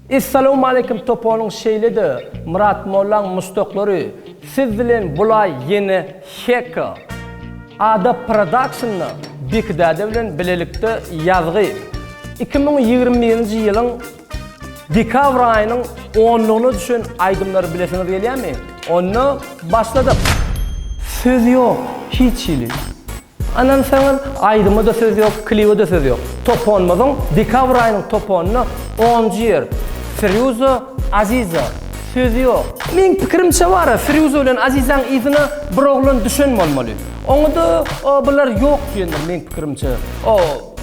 Essalawmaleýkim Toponyň şeýle-de Myrat mollaň muşdaklary siz bilen bulaý ýene heka. Adap Productionda Beki däde bilen bilelikde ýazgy. 2021-nji ýylyň dekabr aýynyň onlugyna düşen aýdymlary bilesiňiz gelýärmi? Onda başladyk. Söz ýok hiç hili. Ynansaňyz, aýdyma-da söz ýok, klibe-de söz ýok. Toponymyzyň dekabr aýynyň toponynda onunjy ýer. Firýuza, Aziza. Söz ýok. Meň pikirimçe bar-a, Firýuza bilen Azizaň yzyna bir oglan düşen bolmaly. Oňa-da bular ýok diýendir meň pikirimçe. O,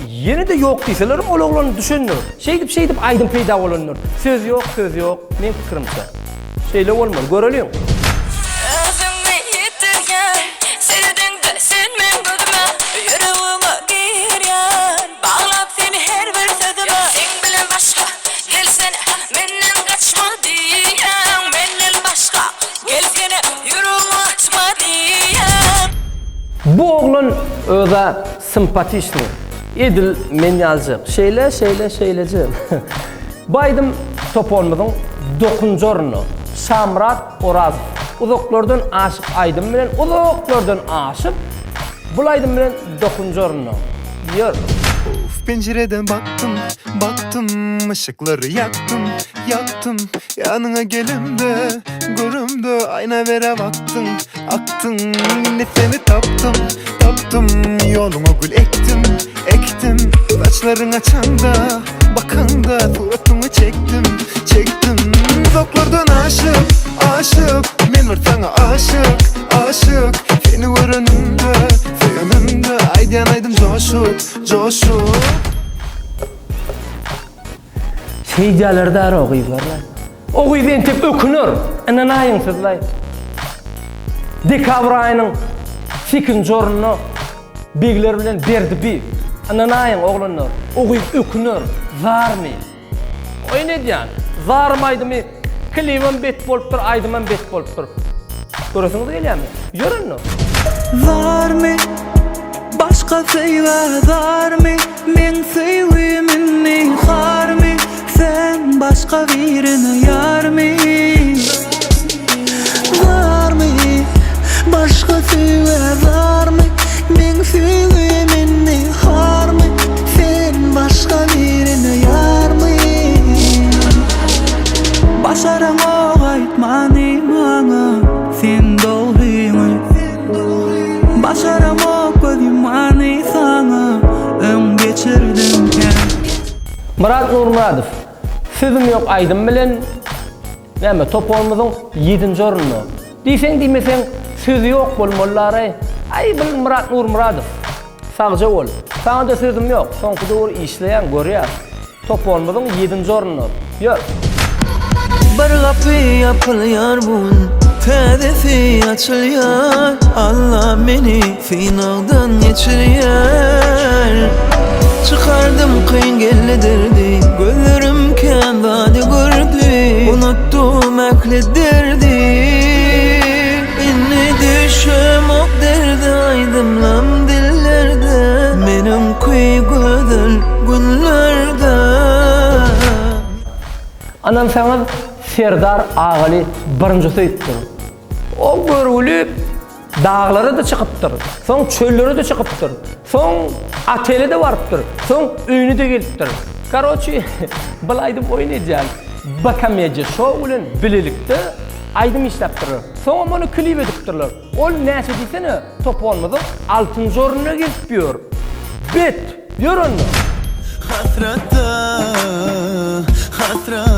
ýene-de ýok diýselerem ol oglan düşendir. Şeýdip-şeýdip aýdym peýda bolandyr. Söz ýok, söz ýok, meň pikirimçe. Şeýle bolmaly, göreliň. Özümi ýitirýän, seredeňde sen meň gözüme, Ýüregime girýän, baglap seni her bir sözüme. Seň bilen başga, gelsene, menden gaçma diýýän, Menden başga, gelsene, ýüregimi açma diýýän. Bu oglan özä simpatiçnyý. Edil men ýalyjak. Şeýle, şeýle, şeýleje. Bu aýdym toparymyzyň dokunjy orunda. Şamyrat Orazow Uzaklardan aşyp aýdymy bilen uzaklardan aşyp, bul aýdym bilen dokunjy orunda. Ýör. Of penjireden bakdym, bakdym, Yşyklary ýakdym, ýakdym, Ýanyňa gelemde, göremde, Aýna bere bakdyň, akdyň, Indi seni tapdym, tapdym, Ýoluňa gül ekdim, ekdim, Saçlaryň açaňda, Bakaňda suratyňy çekdim, çekdim Uzaklardan aşyp, aşyp Men bir saňa aşyk, aşyk Seni görenimde, söýenimde Aýdýan aýdym joşup, joşup. Şeýdýäler däl o gyzlar-laý. O gyz entek öküner, ynanaýyň siz-laý. Dekabr aýynyň sekizinji ornunda Begler bilen Berdi bi. Ynanaýyň oglanlar, o gyz öküner, zarmy. Oýun edýän. Zarym aýdymy klibem bet bolupdyr, aýdymam bet bolupdyr. Göresiňiz gelýärmi? Ýör onda. Zarmy, başga söýgä zarmy, Meň söýgüm indi harmy, Sen başga birine ýarmy? Zarmy, başga söýgä zarmy, Meň söýgüm indi harmy, Sen başga birine ýarmy? Başaraňok aýtmany maňa sen dogryňy Başaramok göz ýumany saňa öň geçirdim kän. Myrat Nurmyradow, Sözüm ýok aýdym bilen näme toparymyzyň ýedinji orunda. Diýseň diýmeseň sözi ýok bolmalylaray. Aý bil Myrat Nurmyradow. Sagja bol. Saňada sözüm ýok. Soňky döwür işleýäň görýäs. Toparymyzyň ýedinji orunda. Ýör. Bir gapy ýapylýar bu gün Täzesi açylýar Alla meni synagdan geçirýär Çykardym kyn geldi derdi Gözlerim kän zady gördi Unutdym ähli derdi Indi düşemok derde aýdymlam dillerde Meniň küý gözel günlerde. Ynansaňyz Serdar Agaly birinji söýüpdir. O görgüli daglara-da çykypdyr, soň çöllere-de çykypdyr, soň otele-de barypdyr, soň öýüne-de gelipdir. Karoçi, bil aýdym oýun edýän B-komediýa şou bilen bilelikde aýdym işläpdirler. Soňam ony klip edipdirler. Ol näçe diýsene, toponymyzyň altynjy ornuna gelip ýör. Bet! Ýör onda! Hasratda, hasratda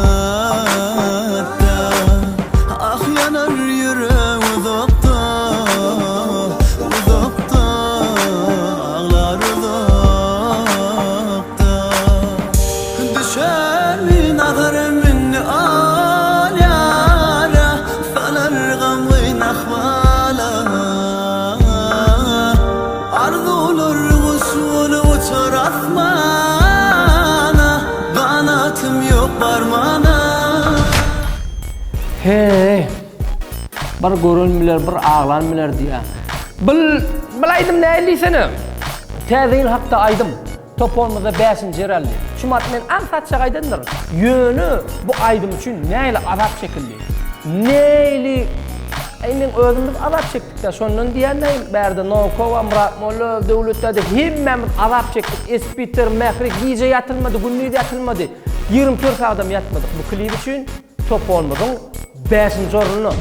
Ah ýanar ýürek uzakda, uzakda Aglar uzakda Düşer nazarym indi al ýara Salar gamgyn ahwala Arzuwlar guş bolup uçar asmana Ganatym ýok barmana. Heý, bir gören biler, bir aglan biler diýýär. Bil, bil aýdym nähili diýsene? Täze ýyl hakda aýdym. Toparymyzda bäşinji ýer aldy. Şumat men aňsatjak aýdandyryn. Ýöne bu aýdym üçin nähili azap çekildi. Nähili Aý meň özümiz azap çekdik-dä, şondan diýýän-dä bärde Nowkowa, Myrat molla, Döwlet däde hemmämiz azap çekdik. Espiter, Mähri gije ýatylmady, gündiz ýatylmady. 24 sagadam ýatmadyk bu klip üçin. Toponymyzyň bäşinji ornuna.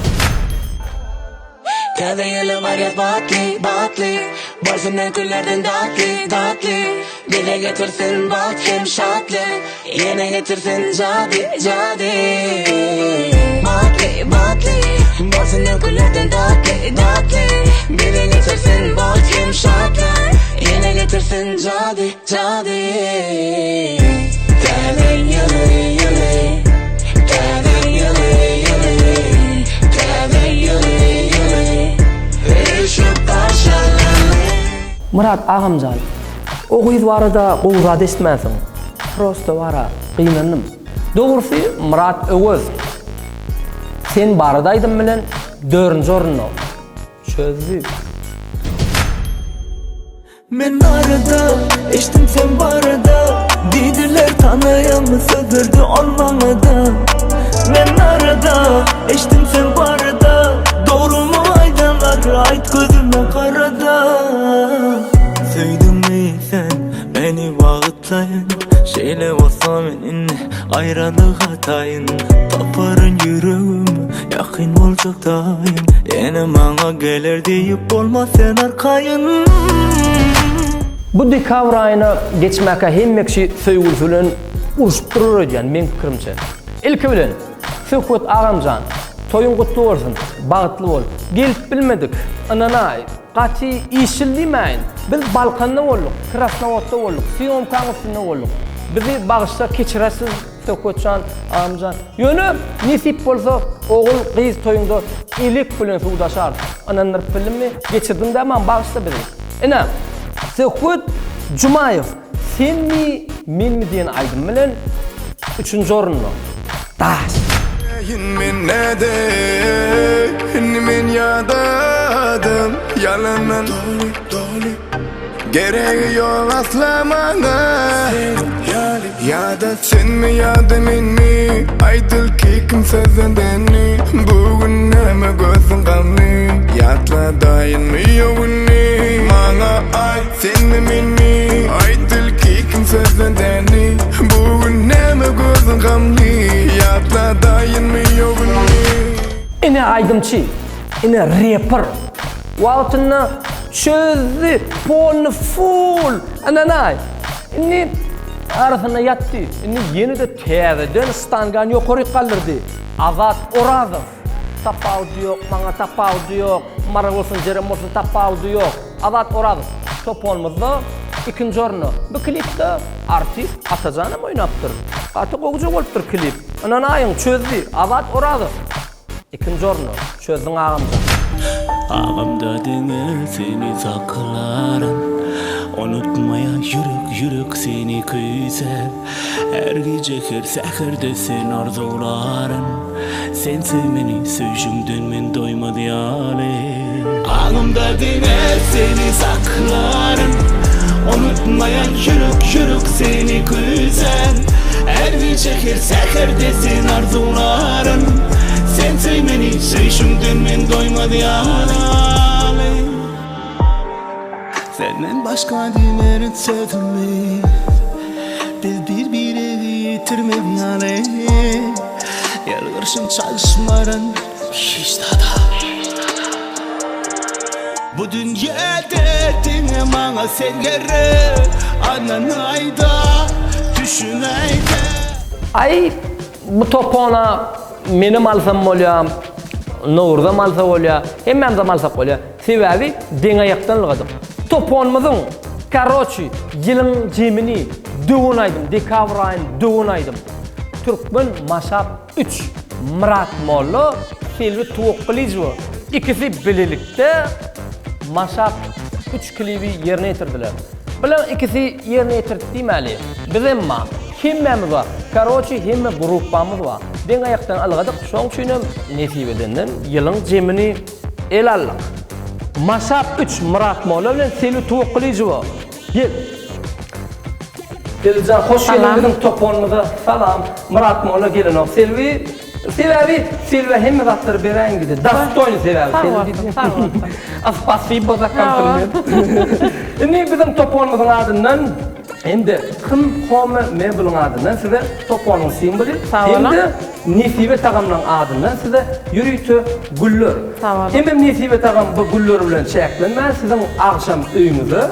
Täze ýyla barýas batly, batly Bolsun öňkülerden datly, datly Bize getirsin bagt hem şatlyk Ýene getirsin jady, jady Batly, batly Bolsun öňkülerden datly, datly Bize getirsin bagt hem şatlyk Ýene getirsin jady, jady Täze ýyly, ýyly Täze ýyly, ýyly Täze ýyly, ýyly Üýşüp garşylaly Myrat agamjan, o gyz barada gowy zat eşitmänsiň. Prosto bara gynandym. Dogrusy Myrat Öwez Sen barada aýdym bilen dördünji orunda. Çözdi. Men barada, eşitdim sen barada Diýdiler tanaýaňmy söz berdi ol maňada Men barada, eşitdim sen barada Dogrymy aýdanlar aýt gözüme garada Söýdüňmi sen meni wagtlaýyn Şeýle bolsa men indi aýralyga taýyn Taparyn ýüregim ýakyn boljak daýym Ýene maňa geler diýip bolma sen arkaýyn. Bu dekabr aýyna geçmäkä hemme kişi söýgülisi bilen urşup durar öýdýän meň pikirimçe. Ilki bilen Söhbet agamjan toýuň gutly bolsun, bagtly bol. Gelip bilmedik, ynanaý, gaty işçil diýmäýin. Biz Balkanda bolduk, Krasnowodda bolduk, sýomkaň üstünde bolduk. Bizi bagyşla keçirersiz Söhbetjan agamjan. Ýöne nesip bolsa ogul gyz toýuňda elek bilen suw daşarys. Ynandyryp bildimmi? Geçirdiň dä maňa bagyşla bizi. Ine, Söhbet Jumaýew Senmi, menmi diýen aýdym bilen üçünji orunda. Daş. Eýin men nädeý, indi men ýadadym ýalandan doly doly Geregi ýok asla maňa Sen ýaly ýa-da senmi ýa-da menmi Aýt ilki kim sözlendenini Bu gün näme gözüň gamly Ýatladaýynmy o güni Maňa aýt Senmi menmi aýt ilki kim sözleneni Bu gün näme gözüň gamly Ýatladaýynmy o güni. Ine aýdymçy, ine reper. Wagtynda çözdi, polny full. Ynanaý. Indi arasynda ýatdy. Indi ýene-de täzeden stangany ýokaryk galdyrdy. Azat Orazow. Tapawudy ýok, maňa tapawudy ýok. Mara bolsun, Jeren bolsun tapawudy ýok. Azat Orazow toponymyzda ikinji orunda. Bu klipde artist Atajanam oýnapdyr. Gaty gowuja bolupdyr klip. Ynanaýyň çözdi. Azat Orazow ikinji orunda. Çözdüň agamjan. Aňymda diňe seni saklaryn Unutmaýa ýürek ýürek seni küýsäp Her gije her säherde seni arzuwlaryn Sen söý meni söýşüňden men doýmaz ýaly. Aňymda diňe seni saklaryn Unutmaýan ýürek ýürek seni küýsär Her gije her säherde seni arzuwlaryn Sen söý meni söýşüňden men doýmaz ýaly. Senden başga diýmerin sözümi Biz bir-biregi ýitirmez ýaly Ýylgyrşyň çalyşmaryn hiç zada Bu dünýede diňe maňa sen gerek Ananaýda düşünäýdä. Aý bu topona menem alsam bolýa, Nowruzam alsa bolýa, hemmämizem alsak bolýa. Sebäbi deň aýakdan ylgadyk. Toponymyzyň, karoçi, ýylyň jemini döwen aýdym, dekabr aýyny döwen aýdym. Türkmen maşap üç, Myrat molla, Selbi Tuwakgylyjowa ikisi bilelikde Maşap üç klibi ýerine ýetirdiler. Bulaň ikisi ýerine ýetirdi diýmäli. Bizem bar. Hemmämiz bar. Karoçi hemme gruppamyz bar. Deň aýakdan ylgadyk, şoň üçinem nesip edenden ýylyň jemini El aldyk. Maşap üç Myrat molla bilen Selbi Tuwakgylyjowa. Gel. Selbijan hoş geldiň biziň toponymyza. Salam. Myrat molla gelenok. Selbi sebäbi Selbä hemme zatlary beräýiň diýdi. Dostoýny sebäbi. Sag bolsun, sag bolsun. A spasibo za kompliment. Indi biziň toponymyzyň adyndan hem-de Hym Home Mebeliň adyndan size toponyň simwoly hem-de Nesibe tagamlaryň adyndan size ýörite güller. Hemem Nesibe tagam bu güller bilen çäklenmän siziň agşam öýüňize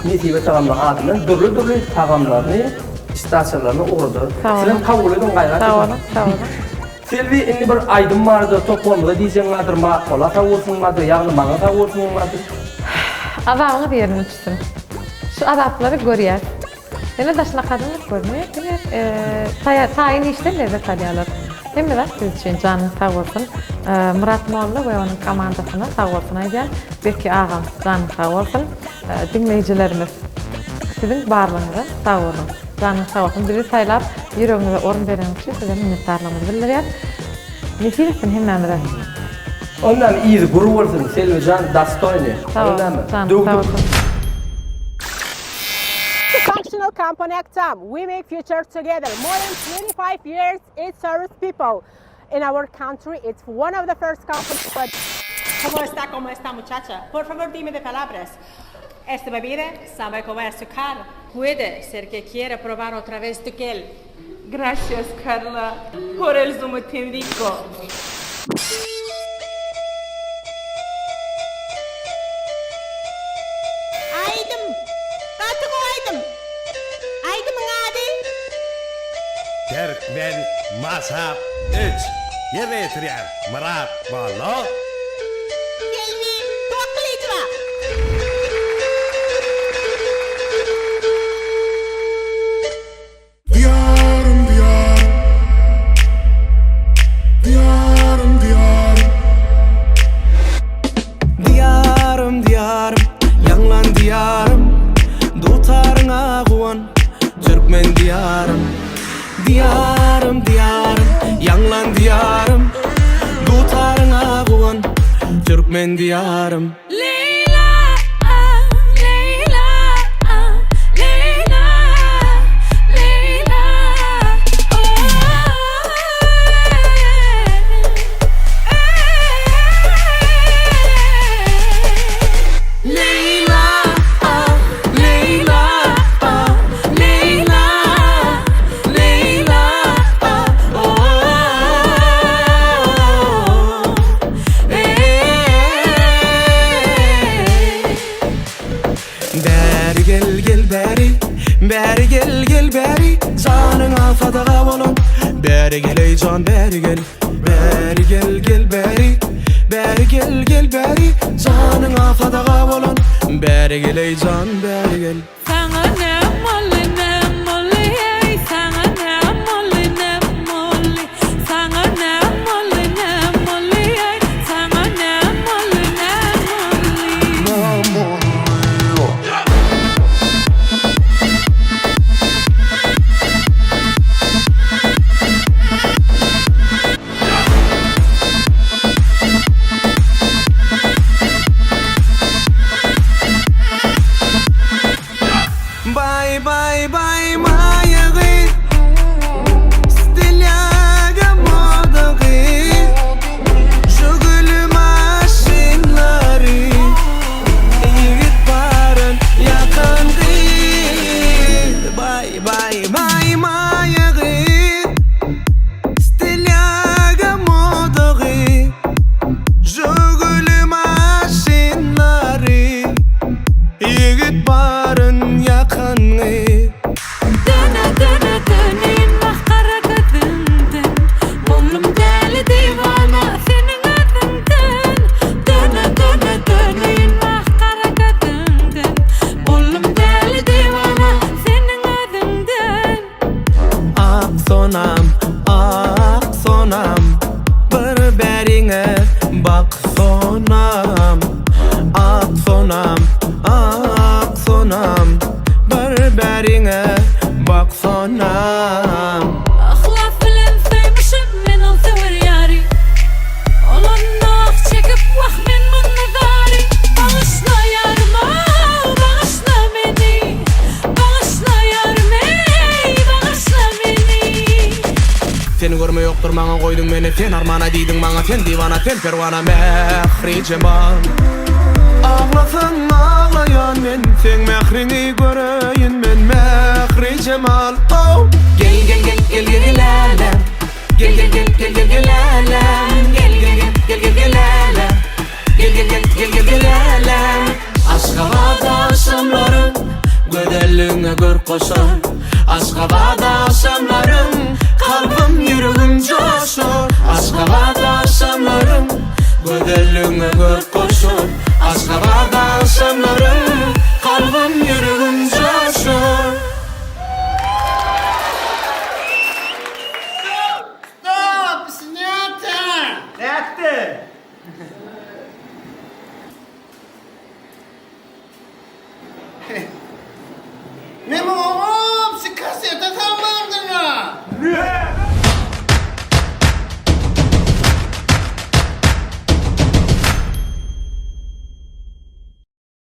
Nesibe tagamlaryň adyndan dürli-dürli tagamlaryny, işdäaçarlaryny ugradar. Sizem kabul ediň gaýrat ediň. Sag boluň, sag boluň. Selbi indi bir aýdym barada toparymyza diýjegiň bardyr, Myrat molla sag bolsun bardyr, ýagny maňa sag bolsun bardyr. Azabyňyz ýerine düşsün. Şu azaplary görýäs. Ýöne daşyna kadynlyk görünmeýär, diňe taýyn işden lezzet alýarlar. Hemme zat siz üçin, janyňyz sag bolsun. Myrat molla we onuň komandasyna sag bolsun aýdýan. Beki agam, janyň sag bolsun. Diňleýjilerimiz, siziň barlygyňyza sag boluň. Janyňyz sag bolsun. Bizi saýlap, ýüregiňize orun bereniňiz üçin size minnetdarlygymyzy bildirýäs. Nesip etsin hemmämize. Onda näme yzy gür bolsun Selbijan dastoýny. Sag bol, janyň sag bolsun. Functional company Aktam. We make future together. More than 25 years it serves people. In our country it's one of the first companies but Como esta como esta muchacha? Por favor dime de palabras. Esta bebida sabe como azúcar. Puede ser que quiera probar otra vez tu gel. Gracias Carla por el zumo tan rico. Aýdym! Gaty gowy aýdym! Aýdymyň ady? Terkmen Masap üç Ýerine ýetirýär Myrat Molla. Selbi Toklyjowa. Diýarym diýarym Diýarym diýarym Diýarym diýarym ýaňlan diýarym Dutaryňa guwan türkmen diýarym Diýarym diýarym ýaňlan diýarym Dutaryňa guwan türkmen diýarym. Leýla, Leýla, Leýla, Leýla, Leýla, Leýla, Leýla, Leýla, Bäri gel gel bäri Bäri gel gel bäri Janyňa sadaga bolan Bäri gel eý jan bäri gel Bäri gel gel bäri Bäri gel gel bäri Janyňa sadaga bolan Bäri gel eý jan bäri gel. Saňa näm boldy, näm boldy, eý, saňa näm boldy, näm boldy? Saňa näm boldy, näm boldy, eý, saňa näm boldy, näm boldy? Baý baý baý maýa gyz Stilýaga moda gyz Žiguli maşynlary Ýigit baryn ýakan gyz Baý baý baý maýa gyz Stilýaga moda gyz Žiguli maşynlary Ýigit baryn ýakan gyz. Döne döne döneýin wah gara gözüňden Boldum däli diwana seniň özüňden Döne döne döneýin wah gara gözüňden Boldum däli diwana seniň özüňden. Ak sonam, ak sonam, bir bäriňe bak sonam. Ak sonam, ak sonam, bir bäriňe bak sonam. Yhlas bilen söýmüşem men ol söwer ýary Ol onda ah çekip wah men munda zary Bagyşla ýarym-ow bagyşla meni Bagyşla ýarym eý. Oturmaňa goýduň meni sen armana Diýdiň maňa sen diwana sen perwana Mährijemal Aglasaň aglaýan men Seň mähriňi göreýin men Mährijemal Oh! Gel gel gel gel gel älem Gel gel gel gel gel gel älem Gel gel gel gel gel gel älem Gel gel gel gel gel gel älem Aşgabat agşamlaryň Gözelligiňe görk goşar Aşgabat agşamlaryň Kalbym ýüregim joşar Aşgabat agşamlaryň Gözelligiňe görk goşar Aşgabat agşamlaryň Kalbym ýüregim joşar. Stop! Snýata! Nätdi? Men muňa obşi kasete salyp.